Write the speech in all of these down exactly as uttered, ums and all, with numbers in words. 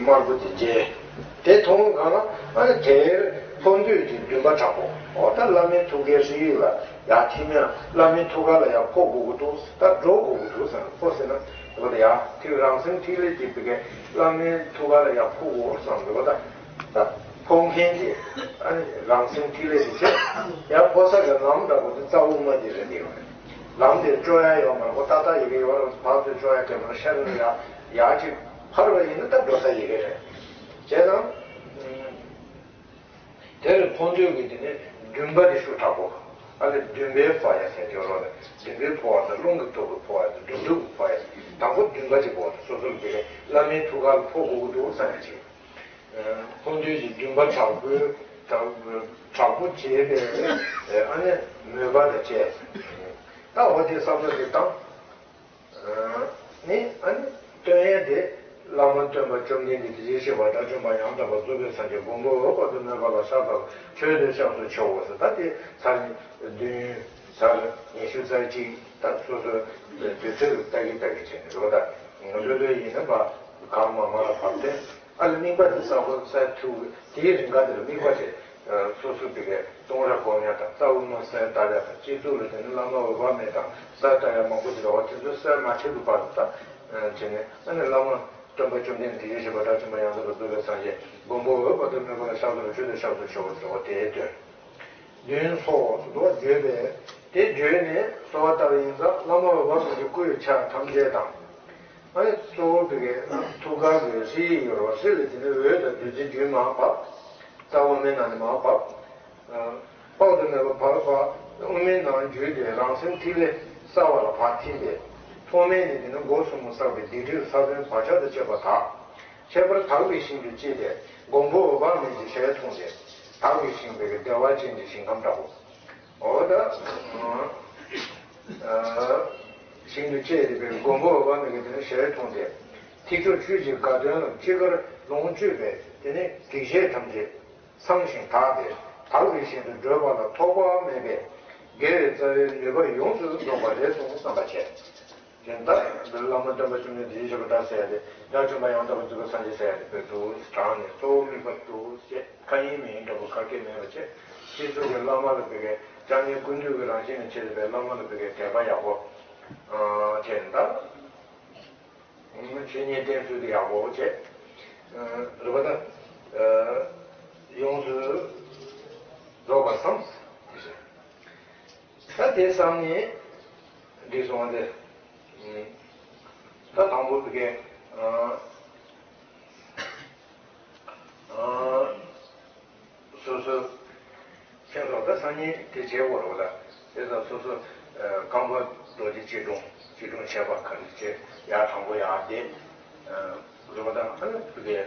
དམར་པོ་དེ་མཇལ། དེ་མཐོང་གང་ལ་ཨ་ནི་དེར་འཕོ་འདོད་ཀྱི་འདུན་པ་དྲག་པོ། འོ་ད་བླ་མའི་ཐུགས་ཀའི་ཧྲིལ་ཡིག་ལ་ཡར་ཐིམ་ཡང་བླ་མའི་ཐུགས་ཀ་ལ་ཡར་འཕོ་དགོས་ཀྱི་འདུག་ད་འགྲོ་དགོས་ཀྱི་འདུག་བསམ། འཕོ་ཟེར་ན་འདི་པ་ད་ཡར་ཐིག་རང་སེམས་ཐིག་ལེ་དེ་བི་ཀའི་བླ་མའི་ཐུགས་ཀ་ལ་ཡར་འཕོ་དགོས་བསམ། འདི་པ་ད་ད་འཕོ་མཁན་དེ་ཨ་ནི་རང་སེམས་ཐིག་ལེ་དེ་བྱས་ཡར་འཕོ་ས་གི་ལམ་འདྲ་པོ་དེ་རྩ་དབུ་མ་དེ་རེད། འདི་ཡོད་རེད། ལམ་དེ་སྐྱོ་ཡ་ཡོད་མ་རེད། ཁོ་ཏག་ཏག་ཡི་གེ་ཡོད་རེད། བར་དུ་སྐྱོ་ཡ་གི་མ་ཤར་ནས་ཡར་ཡར་ཅིག་ཕར་བ་ཡིན་ན་ད་འགྲོ་ས་ཡི་གེ་རེད། བྱས་ཙང་། དེར་འཕོ་འདོད་ཀྱི་དེ་ནི་འདུན་པ་དེ་ཤུགས་དྲག་པོ། ཨ་ལས་འདུན་པའི་འཕོ་ཡ་ཟེར་དེ་རོ་ལ་འདུན་པའི་འཕོ་བ་དང་རླུང་གི་སྟོབས་ཀྱིས་འཕོ་ཡ་དང་འགྲོ་འདུག་གིས་འཕོ་ཡ། དང་པོ་འདུན་པ་ཅིག་འཕོ་བ་དང་སོ་སོར་དེ་གའི་བླ་མའི་ཐུགས་ཀ་ལ་འཕོ་དགོས་ཀྱི་འདུག་བསམ་ཡ་ཅིག་འཕོ་འདོད་ཀྱི་འདུན་པ་དྲག་པོས་དྲག་དྲག་པོ་བྱས་པའི་ཨ་ནི་མོས་པ་དང་བཅས། ད་འོ་དེ་བསམ་བློ་དེ་བཏང་། ནི་ཨ་ནི་སྟོན་ཡས་དེ་བླ་མ་སྟོན་པ་བཅོམ་ལྡན་འདས་དེ་བཞིན་གཤེགས་པ་དགྲ་བཅོམ་པ་ཡང་དག་པར་རྫོགས་པའི་སངས་རྒྱས་མགོན་པོ་འོད་དཔག་ཏུ་མེད་པ་ལ་ཕྱག་འཚལ་ལོ། མཆོད་དོ་སྐྱབས་སུ་མཆིའོ་ཟེར། ད་དེ་ཚར་བདུན་ཚར་ཉི་ཤུ་རྩ་གཅིག་ད་སོ་སོའི་དུས་ཚོད་ལ་ལྟ་གི་ལྟ་གི་བྱས་ནས་རོ། ད་ལོ་ལོ་ཡིན་ན་བ་གང་མ་མ་ལ་བབ་སྟེ། ཨ་ལ་དམིགས་པ་དེ་གསལ་པོ་གསལ་ཐུབ། དེའི་རིང་ག་དེར་དམིགས་པ་དེ་སོ་སོ་དེ་གའི་གཏོང་རག་སྒོམ་ཡ་དང་རྩ་དབུ་མ་གསལ་བཏབ་ཡ་དང་། སྤྱི་གཙུག་ལ་དེ་ནི་བླ་མ་འོད་དཔག་མེད་དང་གསལ་བཏབ་ཡ་མང་པོ་ཞིག་རེད་བ། དེ་ཚོ་གསལ་མ་ཐེབས་ཀྱི་བར་དུ་ད་བྱས་ནས་ཨ་ནི་བླ་མ་སྟོན་པ་བཅོམ་ལྡན་འདས་དེ་བཞིན་གཤེགས་པ་དགྲ་བཅོམ་པ་ཡང་དག་པར་རྫོགས་པའི་སངས་རྒྱས་མགོན་པོ་འོད་དཔག་ཏུ་མེད་པ་ལ་ཕྱག་འཚལ་ལོ། མཆོད་དོ་སྐྱབས་སུ་མཆིའོ་ཟེར་བ་དེའི་དོན། བདུན་གསོལ་དུ་བརྗོད་པས་དེ་བརྗོད་ནས་གསོལ་བ་བཏབ་ཡིན་ཙང་བླ་མ་འོད་དཔག་མེད་ཀྱི་སྐུའི་ཆ་ཐམས་ཅད་དང་། ཨ་ནི་གཙོ་བོ་དེ་གའི་ཐུགས་ཀ་གི་ཧྲིལ་ཡིག་ཡོད་རེད་བ། ཧྲིལ་ལ་དེ་ནི་འོད་དང་བདུད་རྩི་རྒྱུན་མར་བབས། རྩ་དབུ་མའི་ནང་ནས་མར་བབས། དཔག་ཏུ་མེད་པ་བར་བབས། དབུ་མའི་ནང་བརྒྱུད་དེ་རང་སེམས་ཐིག་ལེ་གསལ་བ་ལ་ཕར་ཐིམ་པས། ཐོག་མེད་ནས་དེ་ནི་སྒོ་གསུམ་པོ་བསགས་པའི་སྡིག་སྒྲིབ་ས་བོན་བག་ཆགས་དང་བཅས་པ་དག། ཁྱད་པར་དག་པའི་ཞིང་དུ་སྐྱེས་ཏེ་མགོན་པོ་འོད་དཔག་མེད་ཀྱི་ཞལ་མཐོང་སྟེ། དག་པའི་ཞིང་བོད་ཀྱི་བདེ་བ་ཅན་གྱི་ཞིང་ཁམས་འདྲ་བོ། འོ་ད་ཞིང་དུ་སྐྱེས་ཏེ་བོད་ཀྱི་མགོན་པོ་འོད་དཔག་མེད་ཀྱི་དེ་ནི་ཞལ་མཐོང་སྟེ། ཐེག་མཆོག་ཆོས་ཀྱི་དགའ་སྟོན་ལ་ཅི་དགར་ལོངས་སྤྱོད་པས་དེ་ནི་སྡིག་བཤགས་ཐམས་ཅད་བསམ་ཞིང་དག་སྟེ། དག་པའི་ཞིང་དུ་བགྲོད་པ་ལ་ཐོགས་པ་མེད་པས་དགེ་བའི་རྩ་བའི་ནུས་པ་ཡོངས་སུ་རྫོགས་པ་རེད་གསུངས་བསམ་པ་བྱས། དེ་ལྟར་བླ་མ་སྟོན་པ་བཅོམ་ལྡན་འདས་ཞེས་པ་དག་ཟེར་ཡ་དེ། དགྲ་བཅོམ་པ་ཡང་དག་པར་རྫོགས་པའི་སངས་རྒྱས་ཟེར་ཡ་དེ་བོད་དུ་དྲངས་ནས་གཙོ་བོ་དམིགས་པ་དུ་བྱས། ཁ་ཡིན་མིན་འདྲ་པོ་ག་གེ་མེད་པ་བྱས། སྤྱི་གཙུག་གི་བླ་མ་ལ་བོད་ཀྱི་བྱམས་སྙིང་ཀུན་འདུས་ཀྱི་རང་བཞིན་ལ་བྱས་ཏེ་བའི་བླ་མ་ལ་བོད་ཀྱི་དད་པ་ཡག་པོ་བྱས་ནས་ད། ཆོས་ཉིད་བསྟན་ཚུལ་དེ་ཡག་པོ་བྱས། རེད་པ་ད། ཡོངས་སུ་རྫོགས་པར་བསམ། དེ་བཞིན། ད་དེ་བསམ་ནས་འདི་སོང་སྟེ། ད་དང་པོ་དེ་གའི་སོ་སོ་ཁྱེད་ཚོ་ད་སང་ཉིན་དེ་བྱེད་དགོས་རེད་པ། ད་དེ་ཚོ་སོ་སོ་རྐང་པ་རྡོ་རྗེ་སྐྱིལ་ཀྲུང་། སྐྱིལ་ཀྲུང་ཆེ་བ་ག་རེ་བྱེད། ཡར་དང་པོ་ཡར་བསྡད། རེད་པ། ད་ཨ་ནི་དེ་གའི།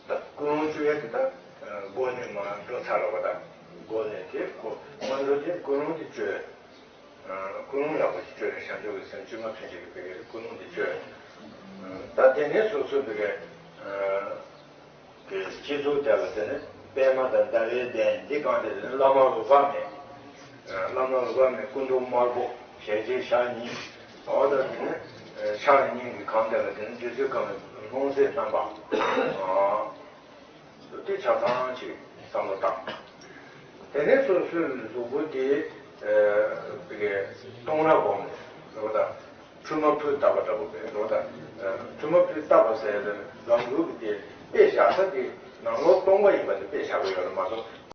ད་ཀུན་སློང་བཅོས་ཡ་དེ་ད་སྒོ་ནས་མར་འགྲོ་ཚར་རེད་པ། ད་སྒོ་ནས་དེ་ཀོ་མ་འགྲོ་དེ་ཀུན་སློང་དེ་བཅོས། ཀུན་སློང་ཡག་པོ་ཞིག་བཅོས་ནས་བྱང་ཆུབ་ཀྱི་སེམས་བཅོས་མ་ཐོན་ཅིག་གི་བེ་གའི་ཀུན་སློང་དེ་བཅོས། ད་དེ་ནས་སོ་སོའི་བེ་གའི་སྤྱི་གཙུག་དེ་ལ་དེ་ནས་པདྨ་དང་ཟླ་བའི་གདན་འདི་གང་དེ་དེ་ནས་བླ་མ་འོད་དཔག་མེད། བླ་མ་འོད་དཔག་མེད་སྐུ་མདོག་དམར་པོ་ཞལ་གཅིག་ཕྱག་གཉིས། འོ་ད་དེ་ནས་ཕྱག་གཉིས་ཀྱི་གང་དེ་ལ་དེ་ནས་བདུད་རྩིའི་ཁམས་ལ་ལྷུང་བཟེད་བསྣམས་པ། དེ་ཆ་ཚང་ཅིག་བསམ་བློ་བཏང་། དེ་ནས་སོ་སོའི་གཟུགས་པོ་དེ་བི་གའི་གཏོང་རག་སྒོམ་ནས་རེད་པ། ད་ཁྲུས་མ་ཕུད་བཏབ་པ་འདྲ་པོ་བས་རེད་པ། ད་ཁྲུས་མ་ཕུད་བཏབ་པ་ཟེར་ཡ་དེ་ལམ་ལུགས་ཀྱི་དེ་དཔེ་བཞག་ས་དེ་ནང་ལོགས་སྟོང་པ་ཡིན་པ་དེ་དཔེ་བཞག་གི་ཡོད་རེད་མ་གཏོགས།